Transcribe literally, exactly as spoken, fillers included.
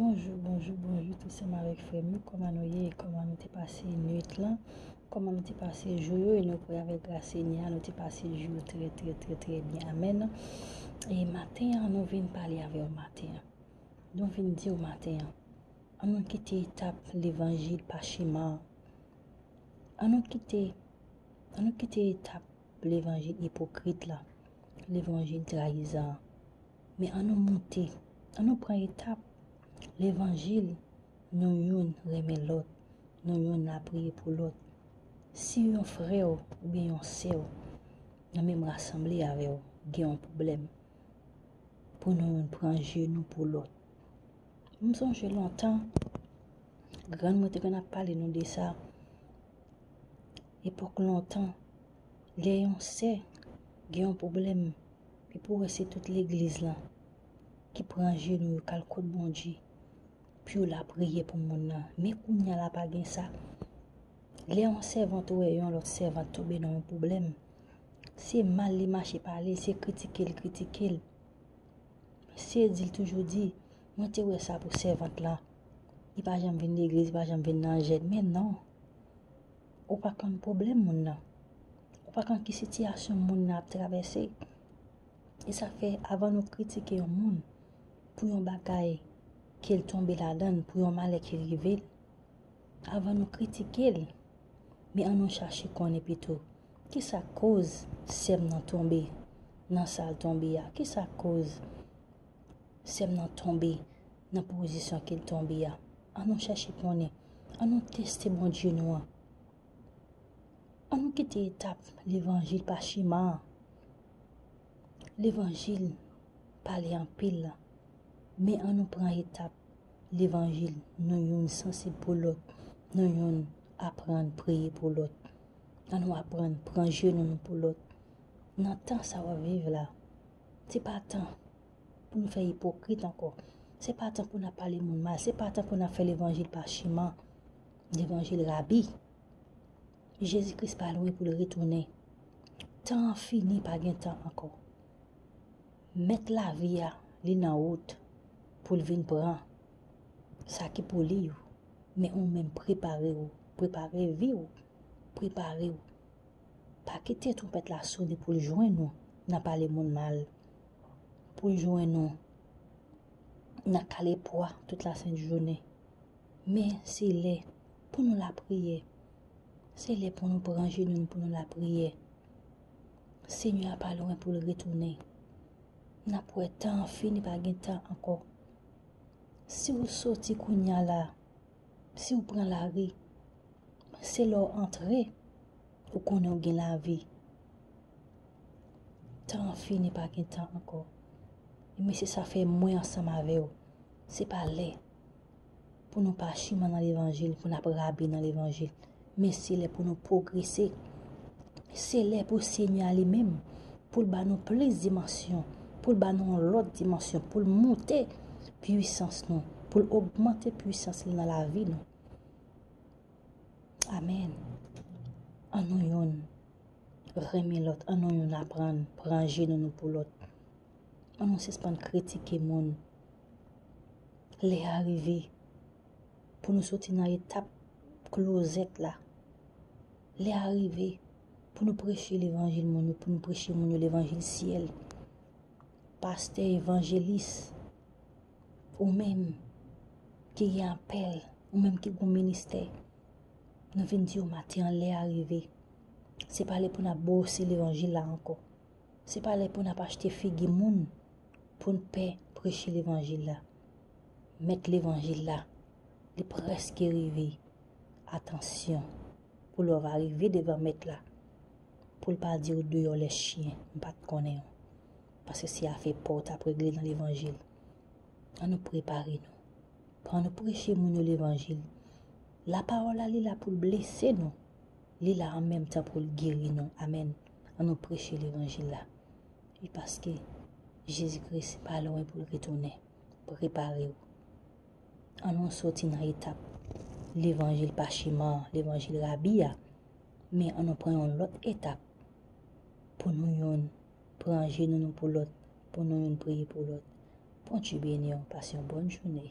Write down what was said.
Bonjou, bonjou, bonjou, tout sèm avèk frè m yo. Kòman nou ye? Kòman nou te pase nwit lan? Kòman nou te pase jou yo? E nou kwè avèk gras Senyè a, nou te pase jou yo trè, trè, trè, trè byen. Amèn. E maten an, nou vin pale avè w maten an. Nou vin di w maten an, ann nou kite etap levanjil pa chiman an. Ann nou kite, ann nou kite etap levanjil ipokrit la, levanjil trayizan an. Men ann nou moute, ann nou pran etap levanjil, nou youn renmen lòt, nou youn lapriyè pou lòt. Si yon frè w oubyen yon sè w nan menm rasanble avè w gen yon pwoblèm, pou nou youn pran je nou pou lòt. M sonje lontan, grann mwen te konn ap pale nou de sa. Epòk lontan, lè yon sè gen yon pwoblèm, epi w wè se tout legliz lan ki pran je nou, yo k al kot Bondye pou yo lapriyè pou moun nan. Men kounye a la pa gen sa. Lè yon sèvant wè yon lòt sèvant tonbe nan yon pwoblèm, se mal li mache pale, se kritike l kritike l. Se di l toujou di, mwen te wè sa pou sèvant lan. Li pa janm vin legliz, li pa janm vin nan jèn. Men non. Ou pa konn pwoblèm moun nan. Ou pa konn ki sitiyasyon moun nan ap travèse. E sa fè, avan nou kritike yon moun pou yon bagay ke l tonbe ladan l, pou yon malè ki rive l, avan nou kritike l, men ann nou chache konnen pito, kisa k koz sè m nan tonbe nan sa l tonbe a? Kisa k koz sè m nan tonbe nan pozisyon ke l tonbe a? Ann nou chache konnen. Ann nou teste Bondye nou an. Ann nou kite etap levanjil pa chiman an. Levanjil pale anpil, men ann nou pran etap levanjil. Nou youn sansib pou lòt, nou youn aprann priye pou lòt. Ann nou aprann pran je nou, nou pou lòt. Nan tan sa w ap viv la, se pa tan pou nou fè ipokrit ankò. Se pa tan pou n ap pale moun mal. Se pa tan pou n ap fè levanjil pa chiman, levanjil rabi. Jezi Kris pa lwen pou l retounen. Tan an fini, pa gen tan ankò. Mèt lavi a, li nan wout pou l vin pran sa ki pou li yo. Men ou menm, prepare w, prepare vi w, prepare w. Pa kite twonpèt la sone pou l jwenn ou nan pale moun mal, pou l jwenn ou nan kale pwa tout lasent jounen. Men se lè pou nou lapriyè. Se lè pou nou pran je nou pou nou lapriyè. Senyè a pa lwen pou l retounen. N ap wè tan an fini, pa gen tan ankò. Si w soti kounye a la, si w pran lari, se lè w antre ou konnen w gen lavi. Tan an fini, pa gen tan ankò. E men se sa fè mwen ansanm avè w, se pa lè pou nou pa chiman nan levanjil, pou n ap rabi nan levanjil. Men se lè pou nou pwogrese. Se lè pou Senyè a li menm, pou l ba nou plis dimansyon, pou l ba nou yon lòt dimansyon, pou l moute pwisans nou, pou l ogmante pwisans li nan lavi nou. Amèn. Ann nou youn renmen lòt, ann nou youn aprann pran je nou, nou pou lòt. Ann nou sispann kritike moun. Lè a rive pou nou soti nan etap klozèt la. Lè a rive pou nou preche levanjil moun yo, pou nou preche moun yo levanjil syèl. Pastè, evanjelis, ou menm ki gen apèl, ou menm ki gon ministè, nou vin di w maten an, lè a rive. Se pa lè pou n ap bwose levanjil la ankò. Se pa lè pou n ap achte figi moun pou n pè preche levanjil la. Mèt levanjil la, li prèske rive. Atansyon, pou lè w va rive devan Mèt la, pou l pa di w deyò lè chyen, m pa t konnen w. Paske se afè pa w t ap regle nan levanjil. Ann nou prepare nou. Ann nou preche moun yo levanjil. Lapawòl la, li la pou l blese nou. Li la an menm tan pou l geri nou. Amèn. Ann nou preche levanjil la. E paske Jezi Kris pa lwen pou l retounen. Prepare w. Ann nou soti nan etap levanjil pa chiman an, levanjil rabi a, men ann nou pran yon lòt etap pou nou youn pran je nou, nou pou lòt, pou nou youn priye pou lòt. Bondye beni w, pase yon bòn jounen.